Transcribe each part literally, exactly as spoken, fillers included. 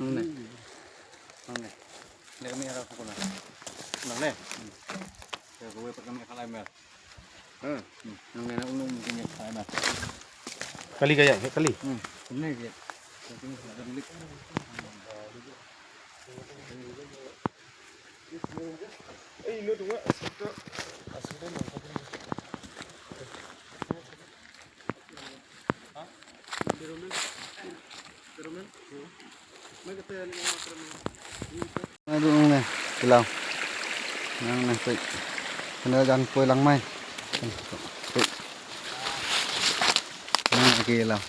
Nangne. Nangne. Nangne ka mih ha ka khun. Nangne. Hmm. Ya, kawei pat ka mih ha ka lai mer. Hmm. Hmm. Nangne na u nong mih ha ka lai mer. Kali ka ïa, kali. Hmm. Kumne ka ïa. Nai du nang ne, kilaw. Nang ne, peit. Kane jan poi lang mai. Peit. Nang ne, kilaw.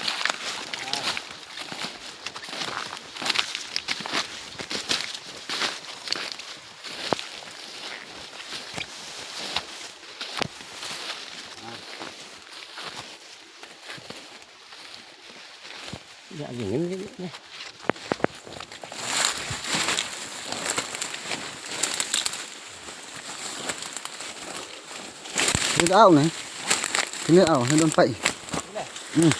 Ïa, gini, gini, gini. Kine au ne. Kine au, ne don pai. Hmm.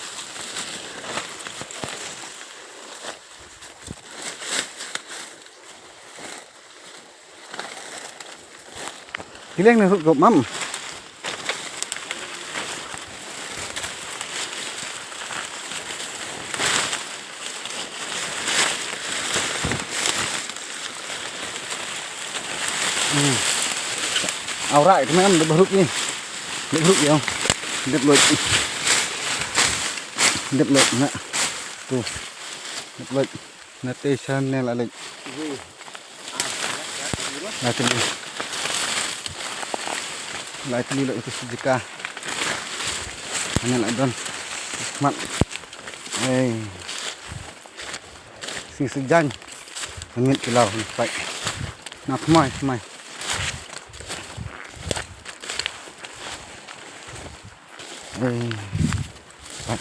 Kileng na rut gop mam. Hmm. Au rai kena am de beruk ni. De beruk ya. Dep loit. Dep loit na. Tu. Dep loit. Na te shan ne la leit. La tylli. La tylli la utu sijika. Ane la don. Mat. Ei. Sing sejang. Amit kilaw ni pai. Na khmai khmai. Ei. Pai.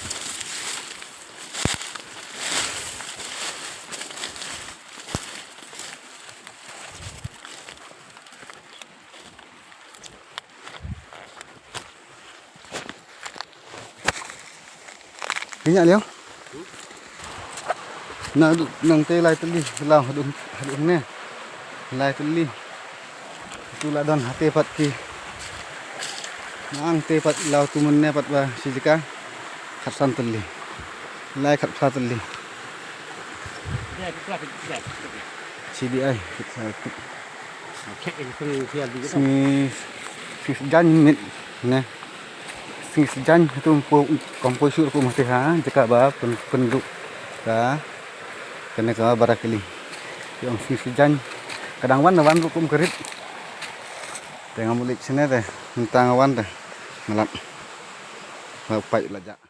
Kynjah liang. Na du nang te lai tylli law haduh haduh ne. Lai tylli. Tu la don hate pat ki. Nang te pat law tu mun ne pat ba sijika. Khatsan tylli. Lai khatsan tylli. C D I. Sngi, sngi sejang mit ne. Sngi sejang tu pu kompoi sur pu mati ha jaka ba pen pendu ka kene ka barakili. Yong sngi sejang kadang wan wan ru kum kerit. Tengah mulik sini deh mentang wan deh melat. Lapai lajak.